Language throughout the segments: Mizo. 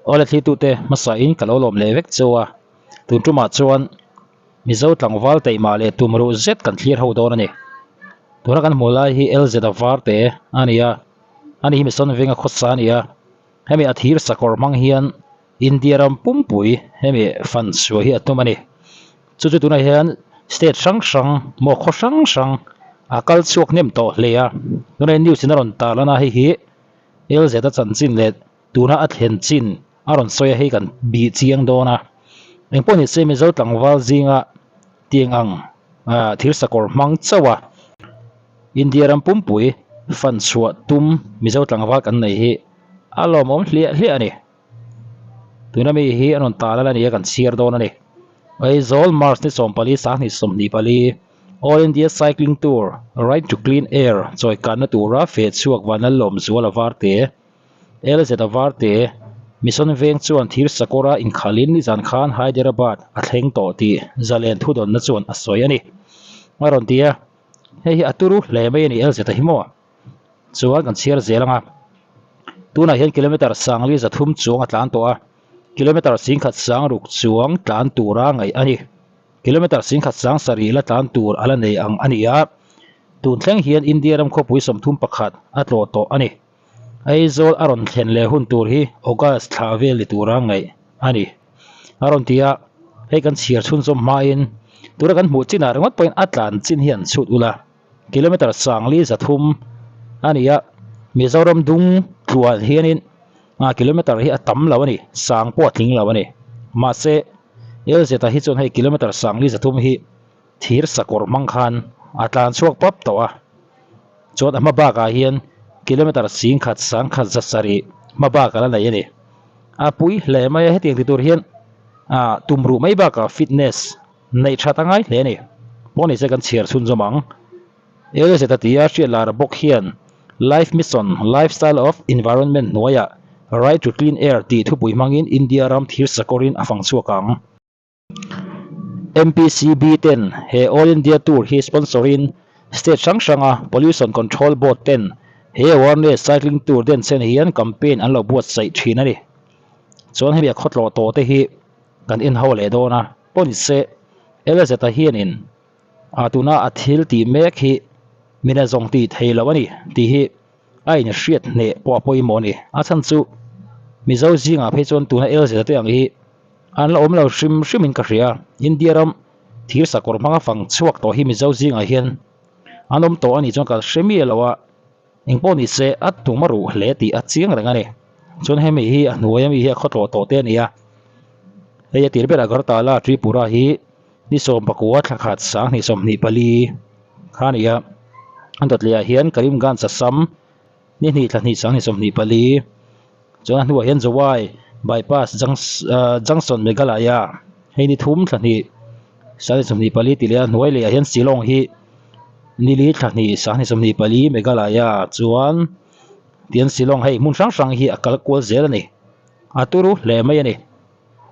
Awle thlitute hmasa in ka lo lawm leh vek cheu a, tun tumah chuan Mizo tlangval teihmah leh tumruh zet kan thlir ho dawn a ni. Tuna kan hmuh lai hi LZ a var te a ni a, ani hi Mission Venga khawsa a ni a, hemi a thir sakawr hmang hian India ram pumpui hemi fan chhuah hi a tum a ni. Chu chu tunah hian state hrang hrang maw khaw hrang hrang a kal chhuak hnem tawh hle a, tunah hian news in a rawn tarlan a hei hi LZ a chanchin leh tuna a thlen chin a rawn sawi a hei kan bih chiang dawn a, engpawh ni se Mizo tlangval zinga tiang ang ah thir sakawr hmang chauh a India ram pumpui fan chhuah tum Mizo tlangval kan nei hi a lawmawm hliah hliah a ni. Tuna mi hi an rawn tal a ni a kan chhiar dawn a ni. Aizawl March ni 14 2024 All India Cycling Tour Right to Clean Air chawikanna tura feh chhuak Vanlalawm zual a var te. LZ a var te. Mission veng chuan thir sakawra inkhalin nizan khan Hyderabad a thleng tawh tih zalen thudawnna chuan a sawi a ni. A rawn ti a, hei hi a turu hle mai a ni LZ a hi maw? Chuan kan chhiar zel ang a, tunah hian kilometer sangli 300 chuang a tlan tawh a, kilometer 10,000 sang ruk chuang tlan tura ngaih a ni. Kilometer 10,000 sang sarih la tlan tur a la nei ang a ni a, tun thleng hian India ram khawpui 31 a tlawh tawh a ni. Aizawl a rawn thlen leh hun tur hi August thla vel ni tura ngaih a ni. A rawn ti a, hei kan chhiar chhunzawm hmain tura kan hmuh chinah ringawt pawhin a tlan chin hi an chhut ula. Kilometer sangli 300 a ni a, Mizoram dung tluan hianin a kilometer hi a tam lo a ni, sang pawh a tling lo a ni. Mahse, LZ ah hi chuan hei kilometer sangli 300 hi thir sakawr hmang khan a tlan chhuak pap tawh a. Chuan a hma bakah hian kilometer 10,000 1,700 hma bak a la nei a ni. A pui hle mai a, hetiang ti tur hian ah tumruh mai bakah fitness Neih that a ngai hle a ni. Pawh ni se kan chhiar chhunzawm ang. Elizabeth a ti a, hriat lar bawk hian Life Mission, Lifestyle of Environment hnuaiah Right to Clean Air tih thupui hmangin India ram thir sakawrin a fang chhuak ang. MPCB ten he All India Tour hi sponsor-in state hrang hranga Pollution Control Board ten he awareness cycling tour denchhen hian campaign an lo buatsaih thin a ni. Chuan hemi a khawtlawh tawh te hi kan en ho leh dawn a. Pawh ni se, Elizeta hianin a tuna a thil tih mek hi min a zawng tih thei lo a ni tih hi a inhriat hneh pawh a pawimawh a ni. A chhan chu Mizo zingah phei chuan tuna Elizeta te ang hi an la awm lo hrim hrimin ka hria. India ram thir sakawr hmanga fang chhuak tawh hi Mizo zingah hian an awm tawh a nih chuan ka hre miah lo a. Engpawh ni se a tum a ruh hle tih a chiang reng a ni. Chuan hemi hi a hnuai ami hi a khawtlawh tawh te a ni a. Hei a tir berah Agartala Tripura hi ni 19 thla khat 2024 kha a ni a. An dawt leh ah hian Karimganj Assam ni hnih thla hnih 2024 chuan a hnuah hian Jowai Bypass Junction Meghalaya hei ni thum thla hnih 2024 tih leh a hnuai leh ah hian Shillong hi Nili thla hnih 2024 Meghalaya chuan tian Shillong hei hmun hrang hrang hi a kal kual zel a ni. A turu hle mai a ni.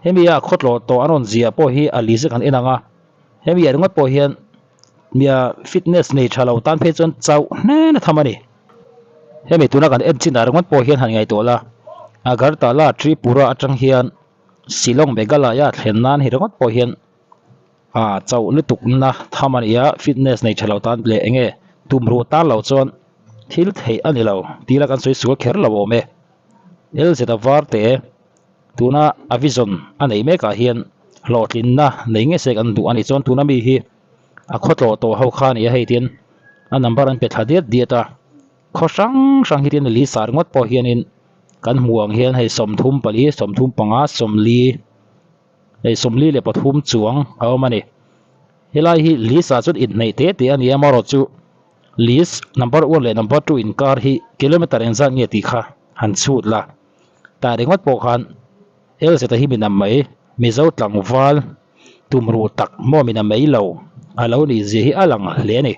Hemi a khawtlawh tawh an rawn ziah pawh hi a li zek an en ang a. Hemi ah ringawt pawh hian mia fitness nei tha lo tan phei chuan chauh hnen a tham a ni. Hemi tuna kan en chin ah ringawt pawh hian han ngaihtuah la Agartala Tripura atang hian Shillong Meghalaya thlen nan hi ringawt pawh hian Ah chauh lutuk na tham a ni a, fitness nei tha lo tan leh enge tum ruh tan lo chuan thil theih a ni lo tih la kan sawi sual kher lo awm e. LZ a var te tuna a vision a neih mek ah hian hlawhtlinna nei nge se kan duh a nih chuan tuna mi hi a khawtlawh tawh ho kha a ni a, hei tin a number an pe thla diat diat a, khaw hrang hrang hi tin a lisa ringawt pawh hianin kan hmuh ang hian hei 34, 35, 40. Hei 43 chuang a awm a ni. Helai hi list ah chuan inhneih te te a ni a, amaherawh chu list number one leh number two inkar hi kilometer engzat nge tih kha han chhut la. Tah ringawt pawh khan LZ a hi min a mai, Mizo tlangval tumruh tak maw min a mai lo a lo nih zia hi a lang hle a ni.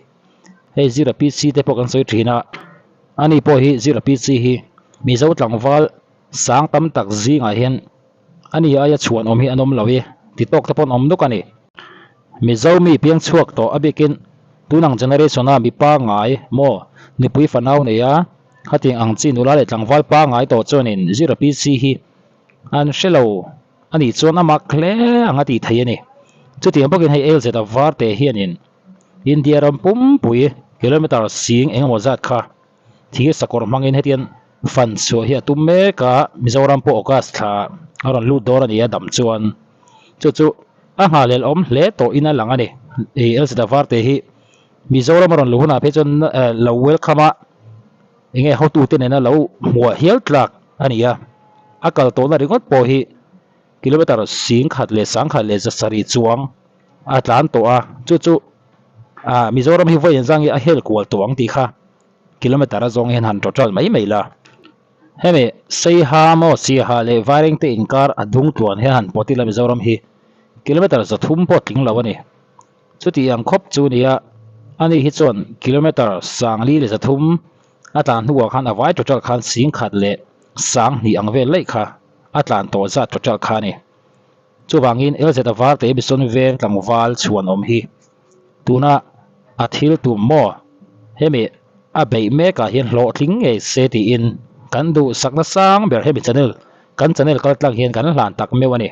Hei zira PC te pawh kan sawi thin a, ani pawh hi zira PC hi Mizo tlangval sang tam tak zingah hian Ani aia chhuan awm hi an awm lo i, ti tawk te pawn awm nuk a ni. Mizo mi piang chhuak tawh a bikin tun ang generation a mi pangngai maw nupui fanau nei a, khatiang ang chi nula leh tlangval pangngai tawh chuanin zira PC hi An hre lo a nih chuan a mak hle ang a tih theih a ni. Chutiang bawkin hei LZ a var te hianin India ram pumpui kilometer sing engemaw zat kha thir sakawr hmangin hetian fan chhuah hi a tum mek a, Mizoram pawh August thla a rawn lut dawn a ni a dam chuan chu chu a nghalel awm hle tawh in a lang a ni. LZ a var te hi Mizoram a rawn luh hunah phei chuan lo welcome a. Enge hotute nena lo hmuah hial tlak a ni a, a kal tawhna ringawt pawh hi kilometer 10,000 leh 10,000 leh 700 chuang a tlan tawh a, chu chu ah Mizoram hi vawiin zang hi a hel kual tawh ang tih kha kilometer a zawng hian han total mai mai la. Hemi Seiha maw Siaha leh Vairengte inkar a dung tluan hian han pawt ila Mizoram hi kilometer 300 pawh tling lo a ni. Chuti ang khawp chu nia, ani hi chuan kilometre 4300 a tlan hnuah khan a vai total khan 10,200 ang vel laih kha a tlan tawh zat total kha a ni. Chuvangin LZ a varte Mission Veng tlangval chhuan awm hi tuna a thil tum maw? Hemi a beih mekah hian hlawhtling ngei se tiin kan duhsakna sang ber hemi channel kan channel kaltlang hian kan hlan tak meuh a ni.